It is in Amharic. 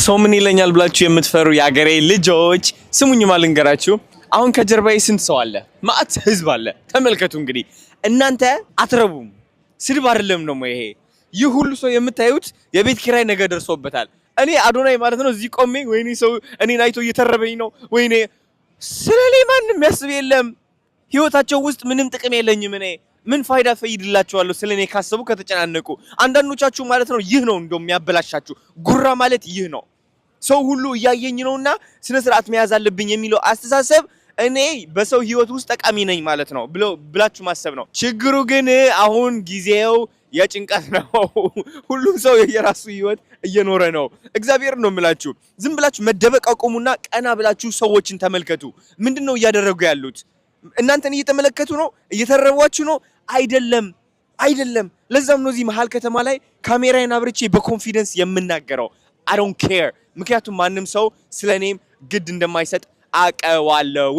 ሰው ምን ይለኛል ብላችሁ የምትፈሩ የአገሬ ልጆች ስሙኝማ ልንገራችሁ። አሁን ከጀርባዬ ስንት ሰው አለ? ማአት ህዝብ አለ። ተመልከቱ እንግዲህ፣ እናንተ አትረቡም። ስድብ አይደለም ደግሞ ይሄ። ይህ ሁሉ ሰው የምታዩት የቤት ኪራይ ነገ ደርሶበታል። እኔ አዶናይ ማለት ነው እዚህ ቆሜ ወይኔ ሰው እኔን አይቶ እየተረበኝ ነው፣ ወይኔ ስለኔ ማንም የሚያስብ የለም። ህይወታቸው ውስጥ ምንም ጥቅም የለኝም። እኔ ምን ፋይዳ ፈይድላቸዋለሁ? ስለ እኔ ካሰቡ፣ ከተጨናነቁ። አንዳንዶቻችሁ ማለት ነው ይህ ነው እንደው የሚያበላሻችሁ። ጉራ ማለት ይህ ነው። ሰው ሁሉ እያየኝ ነውና ስነ ስርዓት መያዝ አለብኝ የሚለው አስተሳሰብ እኔ በሰው ህይወት ውስጥ ጠቃሚ ነኝ ማለት ነው ብሎ ብላችሁ ማሰብ ነው። ችግሩ ግን አሁን ጊዜው የጭንቀት ነው። ሁሉም ሰው የየራሱ ህይወት እየኖረ ነው። እግዚአብሔር ነው የምላችሁ። ዝም ብላችሁ መደበቅ አቁሙና ቀና ብላችሁ ሰዎችን ተመልከቱ። ምንድን ነው እያደረጉ ያሉት? እናንተን እየተመለከቱ ነው? እየተረቧችሁ ነው? አይደለም፣ አይደለም። ለዛም ነው እዚህ መሀል ከተማ ላይ ካሜራዬን አብርቼ በ confidence የምናገረው። I don't care፣ ምክንያቱም ማንም ሰው ስለ እኔም ግድ እንደማይሰጥ አቀዋለሁ።